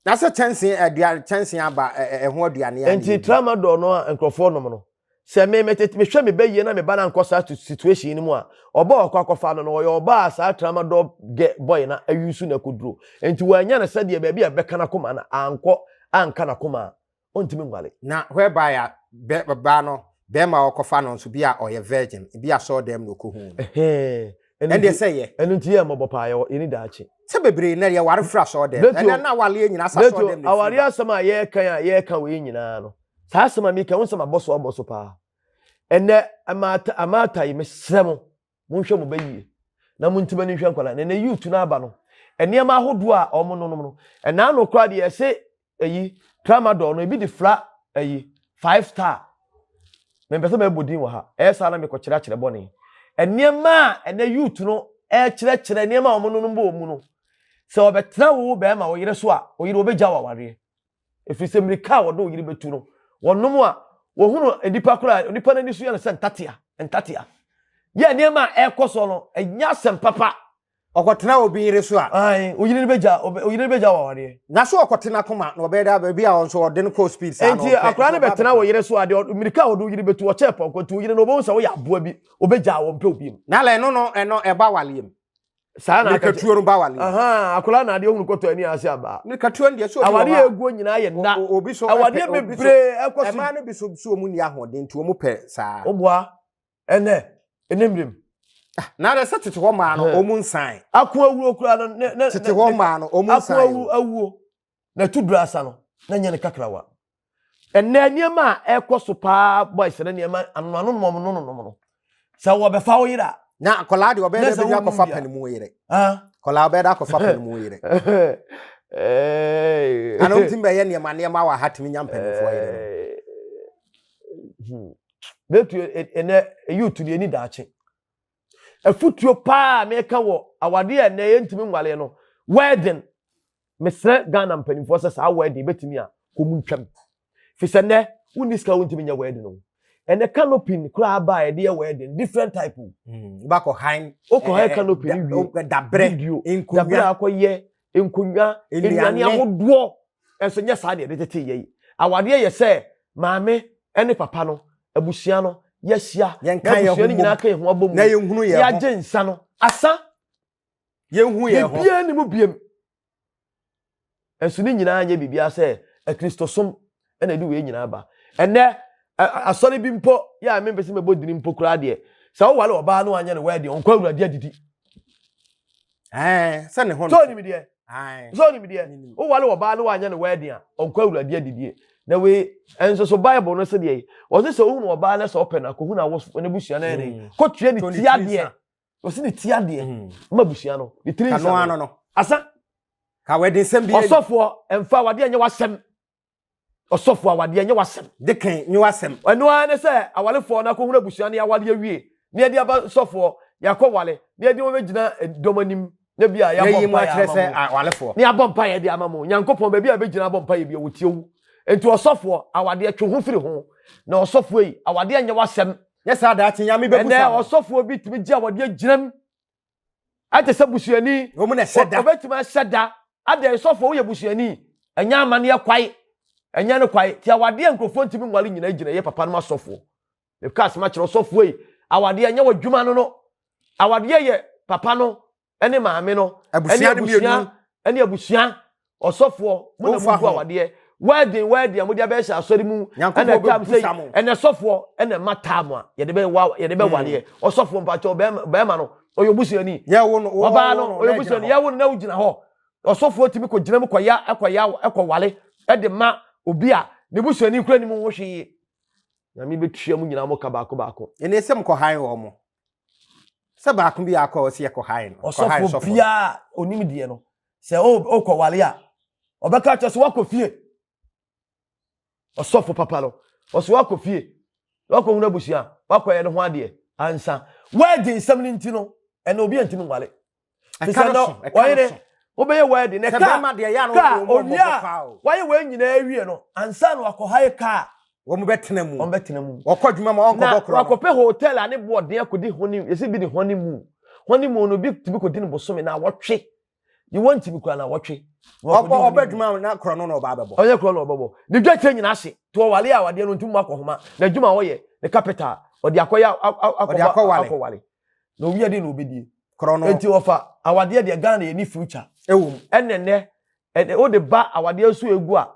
Na sɛ kyɛnse aduane kyɛnse aba ɛho aduane a. Nti tramadol no a nkurɔfoɔ nom no sɛ me me mehwɛ me ba yie na me ba no ankɔ saa situation no mu a ɔba ɔkɔ akɔfa no no ɔyɛ ɔba a saa tramadol gɛ boy na ayusu na akɔduro nti wɔanya no sɛdeɛ baabi a ɛbɛka n'akoma no ankɔ anka n'akoma a ɔntumi nwale. Na whereby a bɛ baa no bɛrima a ɔkɔfa no nso bi a ɔyɛ virgin bi a sɔɔ dɛm na ɔkɔhuu no. Ɛndeɛ sɛ yɛ. Ɛno nti yɛ mmɔbɔ paa yɛwɔ yɛni daakye. Sɛ bebree nnɛ yɛware firi asɔɔ dɛm. Ɛnɛ na awareɛ nyinaa sɛ asɔɔ dɛm na ɛfiri ba. Awareɛ asɛm a yɛreka a yɛreka wei nyinaa no saa asɛm a meka wo nsɛm abɔ so abɔ so paa. Ɛnɛ amaata amaata yi mesrɛ mo Monhwɛ mo ba yie na monti m'ani nhwɛ nkwadaa. Na ɛnɛ youth no aba no, nneɛma ahodoɔ a wɔn nonom no, ɛnaa no koraa deɛ ɛse ɛyi tramadol no ebi de fra ɛyi five star. Mempɛ sɛ mɛbɔ din wɔ ha. Ɛyɛ saa na mekɔkyerɛ akyerɛ bɔne. Nneɛma a ɛnɛ youth no ɛkyerɛkyerɛ nneɛma a wɔn nonom bɔ wɔn mu no, sɛ ɔbɛtena wo bɛrima wo yere so a, wo yere ɔbɛgya wo awareɛ. Ɛfiri sɛ mmirika a wɔde wo yere bɛtu no, wɔnom a, wɔhunu nnipa koraa, nnipa no ani so yɛ no sɛ ntatea, ntatea. Yɛ nneɛma a ɛrekɔ so no, ɛnyɛ asɛm papa. Ɔkɔtena obi yere so a. Ae, wo yere no bɛgya, wo yere no bɛgya wo awareɛ. Na so ɔkɔtena koma na ɔbɛyɛ dɛ baabi a ɔnso ɔde no kɔɔ speed saa na Enti ɔpɛ. akwadaa no bɛtena wo yere so a, deɛ mmirika a wɔde wo yere bɛtu, ɔkyɛɛ pɔnkɔ nti wo yere no ɔbɛhu sɛ woyɛ aboa bi, ɔbɛgya wo, ɔmpɛ wo bio. Na ɛno no, ɛno ɛba awareɛ mu. Saa na aka Mirikatuo no ba awareɛ. Ahaa, akwadaa na adeɛ hunu kɔtɔ ani ase abaa. Mirikatuo no deɛ sɛ obi wɔ hɔ Awareɛ eguo nyinaa yɛ nna. Obi so Awareɛ bebree ɛkɔ so. Mmaa no bi so so wɔn nni ahoɔden nti wɔn pɛ saa. Woboa ɛnɛ ɛnɛ mmerɛ mu. Na de sɛ tete hɔ mmaa no wɔn nsan. Ako awuo koraa no ne ne. Tete hɔ mmaa no wɔn nsan. Ako awu awuo na ɛtu duro asa no na nyɛ ne kakrawa. Ɛnɛ nneɛma a ɛkɔ so paa boys ne nneɛma anoano nom no nom no sɛ wɔbɛfa wo yere a. Na akwadaa deɛ ɔbɛyɛ dɛ bɛnya akɔfa panimu yere. Akwadaa ɔbɛyɛ dɛ akɔfa panimu yere. Ana ɔntumi bɛyɛ nneɛma nneɛma wɔ ha tumi nya mpanimfoɔ yere no. Bɛtu ɛnɛ youth deɛ ani daakye. Afutuo paa meka wɔ awadeɛ a ɛnɛ yɛntumi nwaleɛ no wedding mesrɛ Ghana mpanimfoɔ sɛ saa wedding bɛtumi a kɔm ntwam fi sɛ nnɛ wonni sika wontumi nyɛ wedding o ɛnɛ canopy koraa ba a yɛde yɛ wedding different type o hmm, wobakɔ han wokɔ han canopy no wie dabrɛ video dabrɛ akɔyɛ nkonnwa nnuane ahodoɔ ɛnso nyɛ saa deɛ yɛde tete yɛ yi awadeɛ yɛ sɛ maame ne papa no abusua no yɛahyia na abusua no nyinaa ka yɛn ho abɔ mu na yɛhunu yɛn ho yɛagye nsa no asa yɛnhu yɛn ho biribiara ni mu biem nso ne nyinaa nyɛ biribiara sɛ akristosom ɛna ɛde wei nyinaa ba ɛnɛ asɔre bi mpo yɛ a mempɛ sɛ mɛbɔ dini mpo koraa deɛ Sɛ woware ɔbaa no anyɛ no wedding, ɔnkɔ awurade adidi. Ɛɛ, sɛ ne ho no. Sɛ onim deɛ. Sɛ onim deɛ. Woware ɔbaa no anyɛ no wedding a, ɔnkɔ awurade adidie. Na wei nso so Bible no sɛ deɛ ɔse sɛ wohunu ɔbaa no sɛ ɔpɛ no akɔhunu awofo ne busua no ɛne hmm. kɔtua ne ti adeɛ. Ɔse ne ti adeɛ hmm. ma busua no. Ne tiri nsa no. Asa. Ka wedding sɛm bi. Ɔsɔfoɔ mfa awadeɛ nyɛ w'asɛm. Ɔsɔfo awadeɛ nyɛ w'asɛm. Deacon nyɛ w'asɛm. Ɛno ara ne sɛ awarefoɔ no akɔhunu abusua no yɛaware awie na yɛde aba sɔfoɔ yɛakɔ ware na yɛde wɔn bɛgyina dɔm anim na bi a yɛabɔ mpaeɛ ama mo na yɛabɔ mpaeɛ de ama mo. Nyankopɔn baabi a bɛgyina abɔ mpaeɛ bi a wɔtie wo. Nti ɔsɔfoɔ awadeɛ twe ho firi ho na ɔsɔfoɔ yi awadeɛ nyɛ w'asɛm. Nyɛ saa daakye Nyame bɛbusa mo. Ɛnɛ ɔsɔfoɔ bi tumi gye awadeɛ gyinam Ɛte sɛ busuani. Wɔn na ɛhyɛ da. Ɔbɛtumi ahyɛ da. Adɛn sɔfoɔ woyɛ busuani. Ɛnyɛ amaneɛ kwae. Ɛnyɛ no kwae. Ti awadeɛ nkurɔfoɔ ntumi nwale nyinaa gyina yɛ papa nom asɔfoɔ. Meka asɛm akyerɛ ɔsɔfoɔ yi. Awadeɛ ɛnyɛ w'adwuma no no. Awadeɛ yɛ papa no ɛne maame no. Ɛne abusua ɛne abusua. Ɔsɔfoɔ mo na mo gu awadeɛ. Wedding wedding a mo de abɛhyɛ asɔre mu. Ɛna tam sɛ ɛna sɔfoɔ ɛna ɛma tam a yɛde bɛ wa yɛde bɛ wadeɛ. Mm. Ɔsɔfoɔ mpakyɛw bɛrima bɛrima no ɔyɛ obusuani. Ɔbaa no ɔyɛ obusuani yɛwo no na wogyina hɔ. Ɔsɔfoɔ tumi kɔ gyina mu kɔ ya ɛkɔ ya ɛkɔ wale ɛde ma obi a ne busuani kura ne mu ho hwee. Nyame bɛtua mu nyinaa mo ka baako baako. Ɛnna ɛsɛ mo kɔ han wɔn mo. Sɛ baako bi akɔ ɔsi ɛkɔ han no. Ɔsɔfoɔ biara onim deɛ no sɛ ɔkɔ wale a ɔbɛka kyerɛ sɛ wakɔ fie. Ɔsɔfo papa no ɔsɛ wakɔ fie wakɔ hunu abusua wakɔ yɛ ne ho adeɛ ansa. Wɛdi nsɛm no nti no ɛna obi antumi nwale. Ɛka no so, ɛka no so. Wobɛyɛ wɛdi na kaa kaa onua a wayɛ wei nyinaa awie no ansa na wakɔ hae kaa. Wɔn bɛtena mu. Wɔn bɛtena mu. Wɔkɔ adwuma ma wɔnkɔbɔ korɔ no. Na wakɔpɛ hotel a ne bo ɔden akɔdi honey yɛsi bi ne honeymoon. Honeymoon no bi tumi kɔdi no bosome na awɔtwe. Ne wɔn ntumi kura na awɔtwe. Ɔbɔ ɔbɛ adwuma na korɔ no na ɔba abɛbɔ. Ɔnyɛ korɔ na ɔbɛbɔ. Ne dwa kyerɛ nyinaa ahye. To ɔwale a awadeɛ no ntumi mu akɔhoma. N'adwuma a ɔyɛ ne capital ɔde akɔyɛ akɔbɔ akɔwale. Na owia de na obedie. Korɔ no. Enti wɔfa awadeɛ deɛ Ghana yɛ ni future. Ɛwɔ mu. Ɛnɛ nɛ ɛnɛ wode ba awadeɛ nso egu a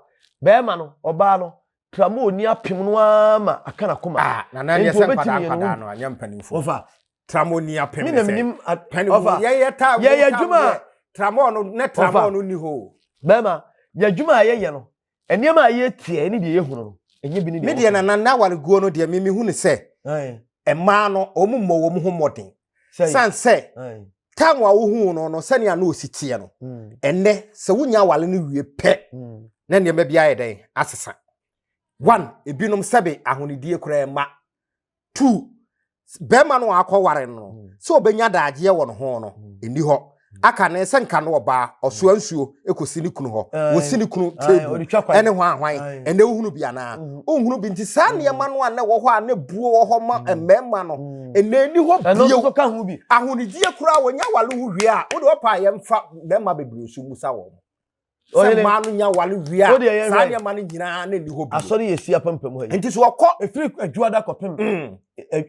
bɛrima no ɔbaa no tramol ni apem no ara ma aka n'akoma. Ah, nana deɛ sɛ nkwadaa nkwadaa no anyɛ mpanimfoɔ. Wɔfa. Tramol ni apem ne sɛ. Mi na minim ɔfa. Yɛyɛ ta yɛyɛ adwuma. Tramol no ne tramol no ni hɔ. Bɛrima yɛ adwuma a yɛyɛ no nneɛma a yɛteɛ ne deɛ yɛhunu no ɛnyɛ bi ne deɛ. Me deɛ nana na awareguo no deɛ mimi hu ne sɛ mmaa no wɔn mmɔ wɔn ho mmɔden san sɛ time a wohu no no sɛnea na osi teɛ no mm. ɛnɛ sɛ wonya awale no wie pɛ mm. na nneɛma bi ayɛ dɛn asesa one ebinom sɛbe ahonidie koraa mma two bɛrima no akɔware no mm. sɛ ɔbɛnya daagyeɛ wɔ ne ho no ɛni hɔ aka ne sɛ nka no ɔbaa ɔsoa nsuo kɔsi ne kunu hɔ wɔsi ne kunu table ɛne hwan hwan ɛnɛ wohunu bi anaa mm. wohunu bi nti saa mm. nneɛma no a na ɛwɔ hɔ a na buo wɔ hɔ ma mm. mmarima no ɛnɛ ɛni hɔ bio ahonidie koraa wɔnya wale wo wie a wode wɔpa a yɛmfa mmarima bebree so musa wɔn sɛ mmaa no nya wale wie a saa nneɛma no nyinaa na ɛni hɔ bio asɔre yɛ si apampam ha yi nti so ɔkɔ ɛfiri adwuada kɔpem mm.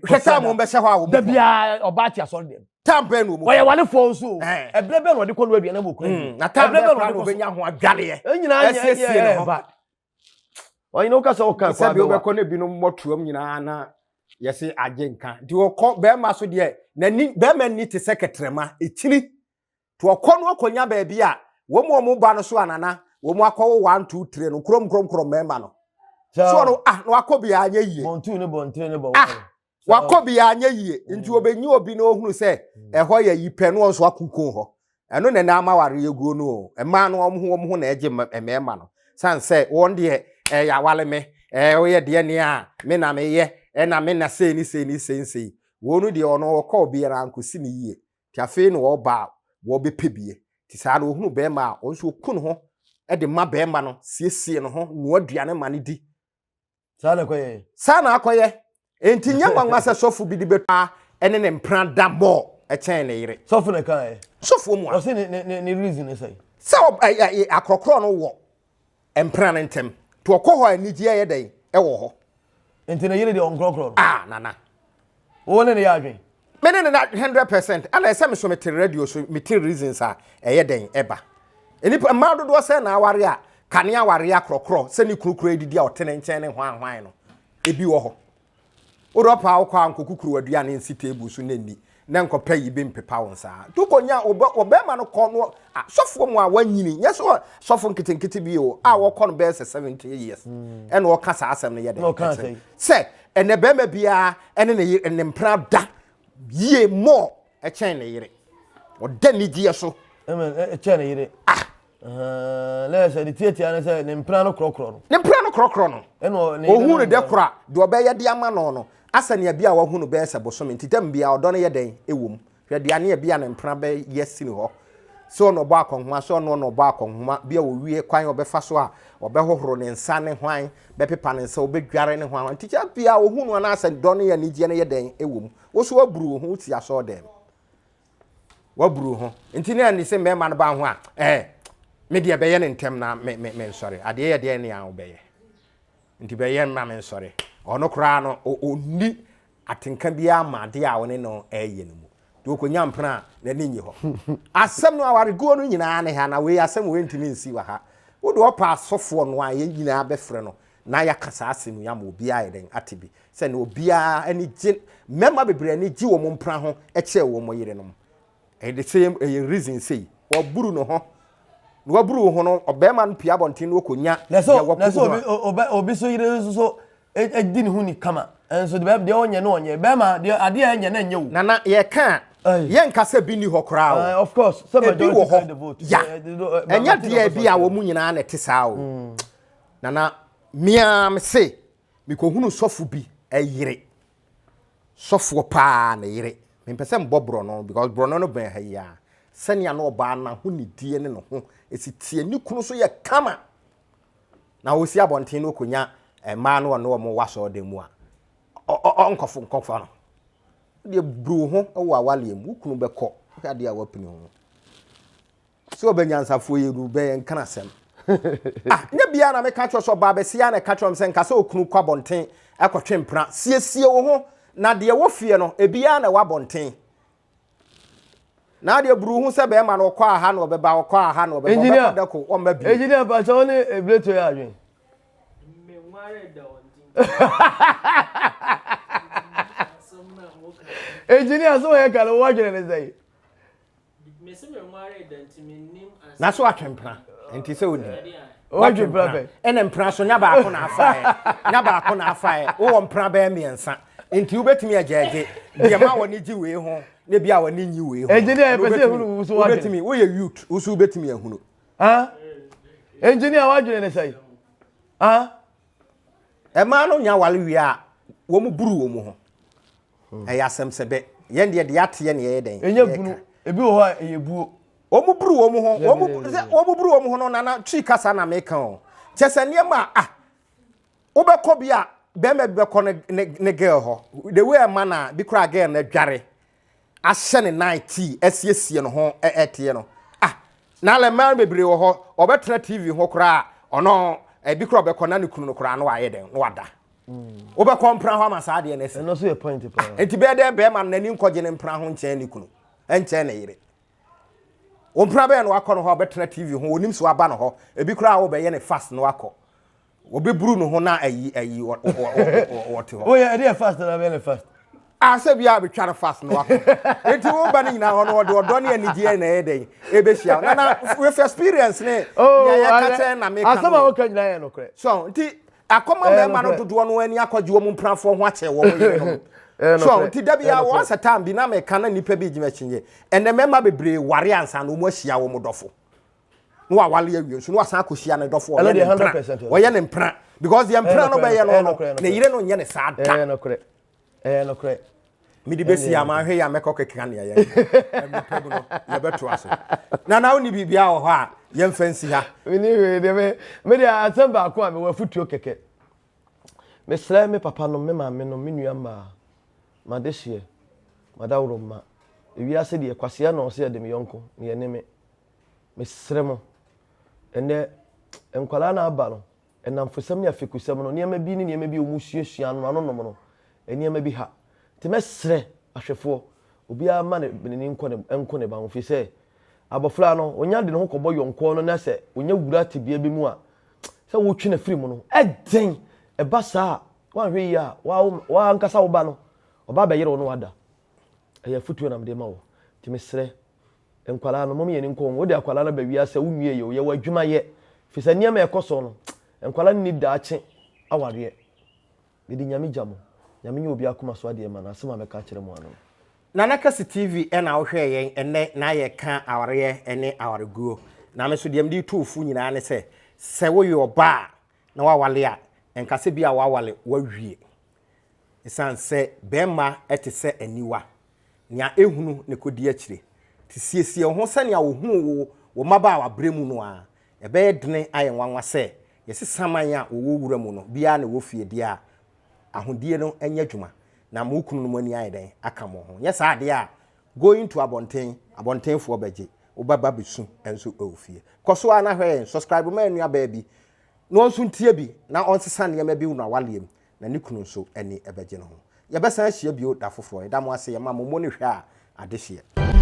hwɛ sɛ mo bɛhyɛ hɔ a wɔn da biara ɔbaa te asɔre deɛ tam bɛn na wɔn ɔyɛ walefoɔ nso o ɛbrɛ bɛn na ɔde kɔ no aduane ma okura mm. na tam bɛn na ɔde kɔ ho adwareɛ ɛsiesie ne ho ɔyìn wo kasa ɔka kɔ abɛwa sɛ bi no binom mmɔtoam nyinaa na yɛse agye nka nti ɔkɔ bɛrima so deɛ n'ani bɛrima ni te sɛ kɛtrɛma ɛkyini Nti ɔkɔ no ɔkɔnya baabi a wɔn a wɔn ba no so anana wɔn akɔwo one two three no kurom kurom kurom mmarima no. So ɔno ah na wakɔ bi anyɛ yie. Bɔn two ne bɔn three ne bɔn ah wakɔ bi anyɛ yie mm. nti ɔbɛnyi obi na ɔhunu sɛ mm. ɛhɔ yɛ yi pɛ no ɔnso akunkun hɔ ɛno na ɛna ama ware eguo no o mmaa no wɔn ho wɔn ho na ɛgye mmarima no san sɛ wɔn deɛ ɛyɛ awale me ɛɛ ɔyɛ deɛ nea me na meyɛ ɛna me na sei ne sei ne sei sei wɔn no deɛ ɔno ɔkɔ obiara nkosi ne yie Nti afei na ɔba a wɔbɛpɛ bie. Nti saa no ɔhunu bɛrima a, ɔno nso ɔku ne ho de ma bɛrima no, siesie ne ho, noa aduane ma no di. Saa na ɛkɔyɛ. Saa na akɔyɛ. Enti nyɛ nwanwa sɛ sɔfo bi de bɛtwa ne ne mpena da mɔɔ kyɛn ne yere. Sɔfo na ɛkaeɛ. Sɔfoɔ mu a. Ɔse ne ne ne ne reason ne sɛn? Sɛ ɔ akorɔkorɔ no wɔ mpena no ntɛm. Nti ɔkɔ hɔ a anigyeɛ yɛ dɛn ɛwɔ hɔ. Nti ne yere deɛ ɔnkorɔkorɔ no. Ah nana. Wo ne ne yɛ adwen. Me ne ne na 100% ɛna ɛsɛ me so mete radio so mete reasons a ɛyɛ dɛn ɛba. Nnipa mmaa dodoɔ sɛ na aware a kane aware akorɔkorɔ sɛ ne kunu kura didi a ɔte ne nkyɛn ne hwan hwan no ebi wɔ hɔ. Wode ɔpɛ a wokɔ a nkɔkukuru w'aduane nsi table so na nni na nkɔpɛ yi bi mpepa wo nsa. Nti wokɔnya ɔbɛrima no kɔ no sɔfoɔ mu a wanyini nyɛ sɛ sɔfo nketenkete bi o a wɔkɔ no bɛyɛ sɛ 70 years hmm. ɛna ɔka saa asɛm no yɛ dɛ sɛ ɛnɛ bɛrima biara ɛne ne ne mpena da yie mɔɔ ɛkyɛn ne yere ɔda nigyeɛ so ɛkyɛn ne yere ah Na yɛ sɛ ne tiatia ne sɛ ne mpena no korɔkorɔ no. Ne mpena no korɔkorɔ no. Ɛna ohun no dɛ koro a deɛ ɔbɛyɛ de ama no no asɛ nea bi a wahu no bɛyɛ sɛ bosome nti dɛm bia ɔdɔ no yɛ dɛn ɛwɔ mu. Hwɛ aduane a bi a ne mpena bɛyɛ si ne hɔ sɛ ɔna ɔbɔ akɔnhoma sɛ ɔno ɔna ɔbɔ akɔnhoma bi a wɔwie kwan a ɔbɛfa so a ɔbɛhohoro ne nsa ne hwan bɛpepa ne nsa ɔbɛdware ne hwan nti kyɛ bia ohun no anaasɛ dɔ no yɛ anigyeɛ no yɛ dɛn ɛwɔ mu. Wo so waburu wo ho wosi asɔɔ dɛm. Waburu ho. Nti na ɛne sɛ mmarima no ba ho a, ɛɛ, me deɛ bɛyɛ no ntɛm na me me me nsɔre. Adeɛ yɛ deɛ nea wobɛyɛ. Nti bɛyɛ mma me nsɔre. Ɔno koraa no, ɔnni atenka biara ma adeɛ a ɔne no ɛreyɛ no mu. Nti ɔkɔnya mpena a, n'ani nnye hɔ. Asɛm no awareguo no nyinaa ne ha, na wei asɛm wei ntumi nsi wɔ ha. Wode ɔpɛ asɔfoɔ no a, yɛn nyinaa bɛfrɛ no na yɛaka saa asɛm yi ama obiara ayɛ dɛn ate bi. Sɛ na obiara ani gye, mmarima bebree ani gye wɔn mpena ho kyɛn wɔn yerenom. Ɛyɛ the same, ɛyɛ reason sei. Waburu ne ho. Na waburu wo ho no, ɔbarima no pue abɔnten na ɔkɔnya deɛ wɔko Na sɛ obi, obi, obi so yere nso so di ne ho ni kama. Nso deɛ ɔnyɛ no ɔnyɛ. Bɛrima, deɛ adeɛ a ɛnyɛ no ɛnyɛ o. Nana, yɛka a, yɛnka sɛ bi nni hɔ koraa o. Of course, sɛ majority carry the vote. Ya. Ɛnyɛ deɛ bi a wɔn nyinaa na ɛte saa o. Nana, me ara mese, mekɔhunu sɔfo bi yere, sɔfoɔ paa ne yere. Mempɛ sɛ mebɔ borɔno because borɔno no bɛn ha yi ara. Sɛnea na ɔbaa no n'ahonidie ne ne ho si teɛ, ne kunu nso yɛ kama. Na ɔsi abɔnten na ɔkɔnya mmaa no ɔne wɔn wɔ asɔredan mu a, ɔnkɔfo nkɔfa no. Deɛ buru wo ho wɔ awaleɛ mu, wo kunu bɛkɔ, wohwɛ adeɛ a woapini ho. Sɛ ɔbɛ nyansafoɔ yi no bɛyɛ nka asɛm. Ah, nyɛ biara na meka kyerɛ sɛ ɔbaa bɛsia na ɛka kyerɛ m sɛ nka sɛ okunu kɔ abɔnten ɛkɔtwe mpena. Siesie wo ho na deɛ ɛwɔ fie no ebiara na ɛwɔ abɔnten. Na adeɛ buru ho sɛ bɛrima no ɔkɔ aha na ɔbɛba ɔkɔ aha na ɔbɛba ɔbɛkɔ dɛko ɔmma bio. Engineer mpakyɛ wo ne Ebleto yɛ adwene. Engineer so wɔyɛ ka no wɔadwene ne sɛn? Na so atwe mpena nti sɛ onim watwe mpena ɛna mpena so nya baako na afaeɛ nya baako na afaeɛ wowɔ mpena bɛyɛ mmiɛnsa nti wobɛtumi agyɛgye deɛ ma wɔne gye wei ho na bi a wɔne nyi wei ho engineer yɛpɛ sɛ ehunu wo so wadwene wobɛtumi woyɛ youth wo so wobɛtumi ahunu ah engineer wadwene ne sɛe ah ɛmaa no nya wale wie a wɔn buru wɔn ho Ɛyɛ asɛm sɛ bɛ. Yɛn deɛ deɛ ateɛ ne yɛyɛ dɛn? Ɛnyɛ bunu. Ebi wɔ hɔ a ɛyɛ buo. Wɔn buru wɔn ho. Wɔn sɛ wɔn buru wɔn ho no nana twi kasa na meka o. Kyɛ sɛ nneɛma a ah wobɛkɔ bi a bɛrima bi bɛkɔ ne ne ne girl hɔ. The way ɛma na bi koraa girl no adware ahyɛ ne nan tii asiesie ne ho ɛteɛ no. Ah na lɛ mmaa bebree wɔ hɔ ɔbɛtena TV ho koraa ɔno ebi koraa ɔbɛkɔ na ne kunu no koraa no wayɛ dɛn no wada. Wobɛkɔ mpena hɔ ama saa adeɛ no asi. Ɛno nso yɛ point paa. Nti bɛyɛ dɛn bɛrima no n'ani nkɔgye ne mpena ho nkyɛn ne kunu, nkyɛn ne yere. Wo mpena bɛyɛ no wakɔ no hɔ a ɔbɛtena TV ho, onim so aba no hɔ. Ebi koraa wobɛyɛ ne fast na wakɔ. Wɔbɛburu ne ho na ayi ayi wɔte hɔ. Woyɛ ɛde yɛ fast na bɛyɛ ne fast. Asɛ bi a bɛtwa no fast na wakɔ. Nti wo ba no nyinaa hɔ no ɔde ɔdɔ ne anigyeɛ na ɛyɛ dɛn ɛbɛhyia. Na na with experience ne oh, nea yɛka kyerɛ na meka no. Asɛm a woka nyinaa yɛ nokorɛ. So nti akɔma mmarima no dodoɔ no ani akɔgye wɔn mprafoɔ ho akyɛ wɔn yerenom so nti da bi a wɔn asɛ time bi na meka na nipa bi gyina akyinnye ɛnɛ mmarima bebree ware ansa na wɔn ahyia wɔn dɔfo na wawale awie nso na wasan akɔhyia ne dɔfo ɔyɛ ne mpena ɔyɛ ne mpena because deɛ mpena no bɛyɛ no no ne yere no nyɛ ne saa da Ɛyɛ nokorɛ. Mede bɛsi a manhwɛ yɛ a mɛkɔ keka nea yɛn mmepɛ mu no yɛbɛtoa so. Na na wonni biribiara wɔ hɔ a yɛmfa nsi ha. Menni hwee deɛ me me deɛ asɛm baako a mewɔ afutuo kɛkɛ. Mesrɛ me papa nom, me maame nom, me nua mmaa, m'adehyeɛ, m'adaworo mma. Ewiase deɛ kwasea na ɔsɛ yɛde me yɔnko na yɛne me. Mesrɛ mo, ɛnɛ nkwadaa na aba no, Nnamfosɛm ne afekusɛm no, nneɛma bi ne nneɛma bi a wɔsuasua ano ano nom no, nneɛma bi ha. Nti mɛsrɛ ahwɛfoɔ, obiara mma ne n'ani nkɔ ne nko ne ba ho, firi sɛ abɔfra no, ɔnya de ne ho kɔbɔ yɔnkoɔ no na sɛ ɔnya wura tebea bi mu a, sɛ wotwe no afiri mu no, ɛden. Ɛba saa a, Woanhwɛ yie a, w'ankasa wo ba no, ɔba abɛyere wo ne wada. Ɛyɛ afotuo na mede ma wo. Nti mesrɛ, nkwadaa no, mom yɛn ani nkɔ wɔn. Wode akwadaa no ba wiase a, wonwie yɛ o, yɛwɔ adwuma yɛ. Firi sɛ nneɛma a ɛkɔ so no, nkwadaa no nni daakye awareɛ. Mede Nyame gya mo. Nyame nyɛ obi akoma so adeɛ mma no, asɛm a mɛka akyerɛ mo ano no. Nana Kasi TV na wohwɛɛ yɛn ɛnnɛ na yɛka awareɛ ne awareguo. Na me nso deɛ mede retu wo fo nyinaa ne sɛ, sɛ woyɛ ɔbaa na woawale a, nka sɛ bi a woawale woawie. Ɛsiane sɛ barima te sɛ aniwa, nea ɛhunu na ɛkɔdi akyire. Nti siesie wo ho sɛnea wɔhuu wo wo mmabaawaberɛ mu no ara. Ɛbɛyɛ dene ayɛ nwanwa sɛ yɛse saman a wɔwɔ wura mu no biara na ɛwɔ fie deɛ a, ahodie no nyɛ adwuma na mo kununom ani ayɛ dɛn aka mo ho. Nyɛ saa deɛ a, going to abɔnten, abɔntenfoɔ bɛgye, wobɛba bɛsu nso wɔ fie. Kɔ so ara na hwɛ yɛn, subscribe ma yɛn nuabaa bi na ɔnso ntie bi na ɔnsesa nneɛma bi wɔ n'awaleɛ mu na ne kunu nso ani bɛgye ne ho. Yɛbɛsan ahyia bio da foforɔ. Yɛda mo ase, yɛma mo mmɔ ne hwɛ a adehyeɛ.